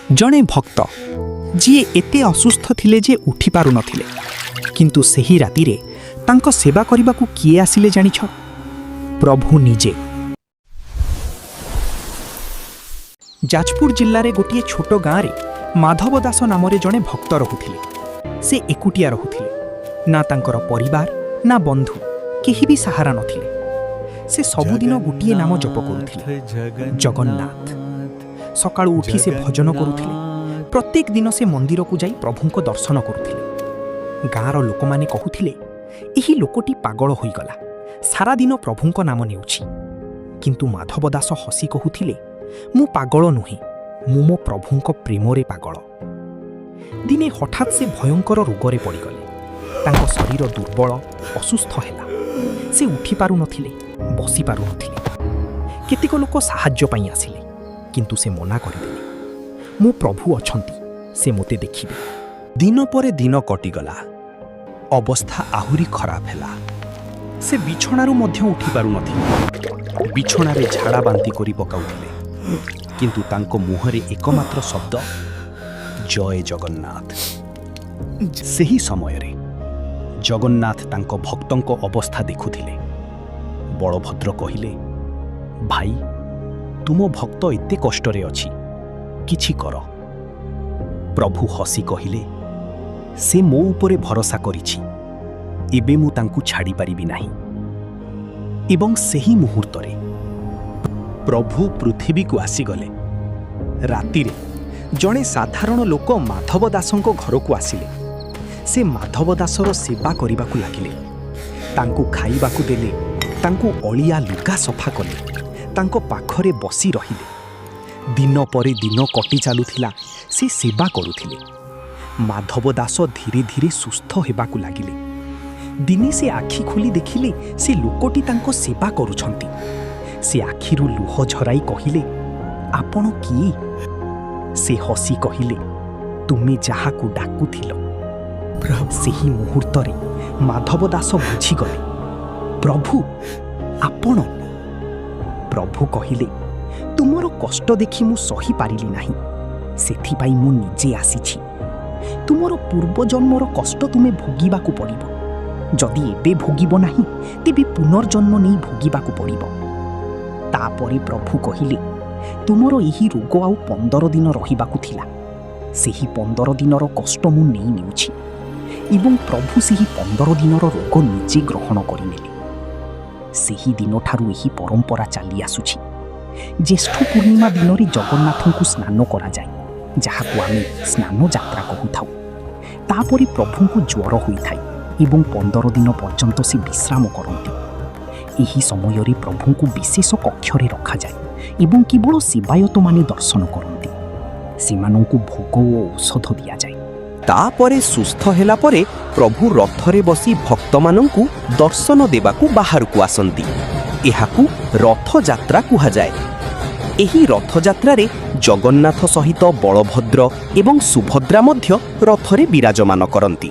ଜଣେ ଭକ୍ତ, ଯିଏ ଏତେ ଅସୁସ୍ଥ ଥିଲେ ଯେ ଉଠି ପାରୁନଥିଲେ, କିନ୍ତୁ ସେହି ରାତିରେ ତାଙ୍କ ସେବା କରିବାକୁ କିଏ ଆସିଲେ ଜାଣିଛ? ପ୍ରଭୁ ନିଜେ। ଯାଜପୁର ଜିଲ୍ଲାରେ ଗୋଟିଏ ଛୋଟ ଗାଁରେ ମାଧବ ଦାସ ନାମରେ ଜଣେ ଭକ୍ତ ରହୁଥିଲେ। ସେ ଏକୁଟିଆ ରହୁଥିଲେ। ନା ତାଙ୍କର ପରିବାର, ନା ବନ୍ଧୁ, କେହି ବି ସାହାରା ନଥିଲେ। ସେ ସବୁଦିନ ଗୋଟିଏ ନାମ ଜପ କରୁଥିଲେ, ଜଗନ୍ନାଥ। ସକାଳୁ ଉଠି ସେ ଭଜନ କରୁଥିଲେ। ପ୍ରତ୍ୟେକ ଦିନ ସେ ମନ୍ଦିରକୁ ଯାଇ ପ୍ରଭୁଙ୍କ ଦର୍ଶନ କରୁଥିଲେ। ଗାଁର ଲୋକମାନେ କହୁଥିଲେ, ଏହି ଲୋକଟି ପାଗଳ ହୋଇଗଲା, ସାରାଦିନ ପ୍ରଭୁଙ୍କ ନାମ ନେଉଛି। କିନ୍ତୁ ମାଧବ ଦାସ ହସି କହୁଥିଲେ, ମୁଁ ପାଗଳ ନୁହେଁ, ମୁଁ ମୋ ପ୍ରଭୁଙ୍କ ପ୍ରେମରେ ପାଗଳ। ଦିନେ ହଠାତ୍ ସେ ଭୟଙ୍କର ରୋଗରେ ପଡ଼ିଗଲେ। ତାଙ୍କ ଶରୀର ଦୁର୍ବଳ, ଅସୁସ୍ଥ ହେଲା। ସେ ଉଠି ପାରୁନଥିଲେ, ବସି ପାରୁନଥିଲେ। କେତେକ ଲୋକ ସାହାଯ୍ୟ ପାଇଁ ଆସିଲେ, କିନ୍ତୁ ସେ ମନା କରିଦେଲେ, ମୋ ପ୍ରଭୁ ଅଛନ୍ତି, ସେ ମୋତେ ଦେଖିବେ। ଦିନ ପରେ ଦିନ କଟିଗଲା। ଅବସ୍ଥା ଆହୁରି ଖରାପ ହେଲା। ସେ ବିଛଣାରୁ ମଧ୍ୟ ଉଠି ପାରୁନଥିଲେ। ବିଛଣାରେ ଝାଡ଼ା ବାନ୍ତି କରି ପକାଉଥିଲେ। କିନ୍ତୁ ତାଙ୍କ ମୁହଁରେ ଏକମାତ୍ର ଶବ୍ଦ, ଜୟ ଜଗନ୍ନାଥ। ସେହି ସମୟରେ ଜଗନ୍ନାଥ ତାଙ୍କ ଭକ୍ତଙ୍କ ଅବସ୍ଥା ଦେଖୁଥିଲେ। ବଳଭଦ୍ର କହିଲେ, ଭାଇ, ତୁମ ଭକ୍ତ ଏତେ କଷ୍ଟରେ ଅଛି, କିଛି କର। ପ୍ରଭୁ ହସି କହିଲେ, ସେ ମୋ ଉପରେ ଭରସା କରିଛି, ଏବେ ମୁଁ ତାଙ୍କୁ ଛାଡ଼ିପାରିବି ନାହିଁ। ଏବଂ ସେହି ମୁହୂର୍ତ୍ତରେ ପ୍ରଭୁ ପୃଥିବୀକୁ ଆସିଗଲେ। ରାତିରେ ଜଣେ ସାଧାରଣ ଲୋକ ମାଧବ ଦାସଙ୍କ ଘରକୁ ଆସିଲେ। ସେ ମାଧବ ଦାସର ସେବା କରିବାକୁ ଲାଗିଲେ। ତାଙ୍କୁ ଖାଇବାକୁ ଦେଲେ, ତାଙ୍କୁ ଅଳିଆ ଲୁଗା ସଫା କଲେ, ତାଙ୍କ ପାଖରେ ବସି ରହିଲେ। ଦିନ ପରେ ଦିନ କଟି ଚାଲୁଥିଲା, ସେ ସେବା କରୁଥିଲେ। ମାଧବ ଦାସ ଧୀରେ ଧୀରେ ସୁସ୍ଥ ହେବାକୁ ଲାଗିଲେ। ଦିନେ ସେ ଆଖି ଖୋଲି ଦେଖିଲେ, ସେ ଲୋକଟି ତାଙ୍କ ସେବା କରୁଛନ୍ତି। ସେ ଆଖିରୁ ଲୁହ ଝରାଇ କହିଲେ, ଆପଣ କିଏ? ସେ ହସି କହିଲେ, ତୁମେ ଯାହାକୁ ଡାକୁଥିଲ। ସେହି ମୁହୂର୍ତ୍ତରେ ମାଧବ ଦାସ ବୁଝିଗଲେ, ପ୍ରଭୁ ଆପଣ। ପ୍ରଭୁ କହିଲେ, ତୁମର କଷ୍ଟ ଦେଖି ମୁଁ ସହିପାରିଲି ନାହିଁ, ସେଥିପାଇଁ ମୁଁ ନିଜେ ଆସିଛି। ତୁମର ପୂର୍ବଜନ୍ମର କଷ୍ଟ ତୁମେ ଭୋଗିବାକୁ ପଡ଼ିବ। ଯଦି ଏବେ ଭୋଗିବ ନାହିଁ, ତେବେ ପୁନର୍ଜନ୍ମ ନେଇ ଭୋଗିବାକୁ ପଡ଼ିବ। ତାପରେ ପ୍ରଭୁ କହିଲେ, ତୁମର ଏହି ରୋଗ ଆଉ 15 ଦିନ ରହିବାକୁ ଥିଲା। ସେହି 15 ଦିନର କଷ୍ଟ ମୁଁ ନେଇ ନେଉଛି। ଏବଂ ପ୍ରଭୁ ସେହି 15 ଦିନର ରୋଗ ନିଜେ ଗ୍ରହଣ କରିନେଲେ। ସେହି ଦିନଠାରୁ ଏହି ପରମ୍ପରା ଚାଲି ଆସୁଛି। ଜ୍ୟେଷ୍ଠ ପୂର୍ଣ୍ଣିମା ଦିନରେ ଜଗନ୍ନାଥଙ୍କୁ ସ୍ନାନ କରାଯାଏ, ଯାହାକୁ ଆମେ ସ୍ନାନ ଯାତ୍ରା କହୁଥାଉ। ତାପରେ ପ୍ରଭୁଙ୍କୁ ଜ୍ୱର ହୋଇଥାଏ ଏବଂ 15 ଦିନ ପର୍ଯ୍ୟନ୍ତ ସେ ବିଶ୍ରାମ କରନ୍ତି। ଏହି ସମୟରେ ପ୍ରଭୁଙ୍କୁ ବିଶେଷ କକ୍ଷରେ ରଖାଯାଏ ଏବଂ କେବଳ ସେବାୟତମାନେ ଦର୍ଶନ କରନ୍ତି। ସେମାନଙ୍କୁ ଭୋଗ ଓ ଔଷଧ ଦିଆଯାଏ। ତାପରେ ସୁସ୍ଥ ହେଲା ପରେ ପ୍ରଭୁ ରଥରେ ବସି ଭକ୍ତମାନଙ୍କୁ ଦର୍ଶନ ଦେବାକୁ ବାହାରକୁ ଆସନ୍ତି। ଏହାକୁ ରଥଯାତ୍ରା କୁହାଯାଏ। ଏହି ରଥଯାତ୍ରାରେ ଜଗନ୍ନାଥ ସହିତ ବଳଭଦ୍ର ଏବଂ ସୁଭଦ୍ରା ମଧ୍ୟ ରଥରେ ବିରାଜମାନ କରନ୍ତି।